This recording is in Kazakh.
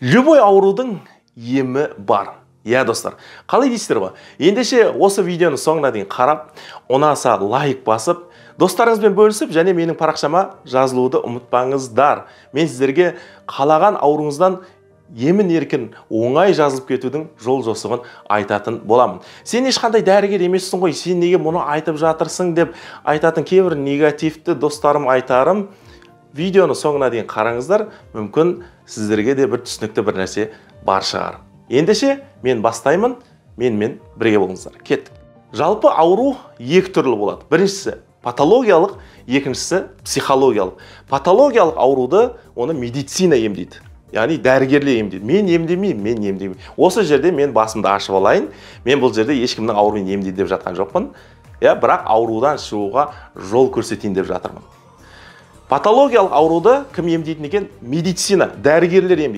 Любой аурудың емі бар. Иә, достар, қалай дейсіздер ғой? Ендеше осы видеоны соңына дейін қарап, ұнаса лайк басып, достарыңызбен бөлісіп және менің парақшама жазылуды ұмытпаңыздар. Мен сіздерге қалаған ауруыңыздан емін еркін оңай жазылып кетудің жол жосығын айтатын боламын. Сен ешқандай дәрігер емессің ғой, сен неге мұны айтып жатырсың деп айтатын кейбір негативті достарым айтарым, видеоны соңына дейін қараңыздар, мүмкін сіздерге де бір түсінікті бір нәрсе бар шығар. Ендеше мен бастаймын, менімен бірге болыңыздар. Кеттік. Жалпы ауру екі түрлі болады. Біріншісі патологиялық, екіншісі психологиялық. Патологиялық ауруды оны медицина емдейді. Яғни дәрігерлер емдейді. Мен емдемеймін, мен емдемеймін. Осы жерде мен басымды ашып алайын. Мен бұл жерде ешкімнің ауруын емдейді деп жатқан жоқпын. Иә, бірақ аурудан шығуға жол көрсетейін деп жатырмын. Патологиялық ауруды кім емдейтін екен? Медицина, дәрігерлер емдейді.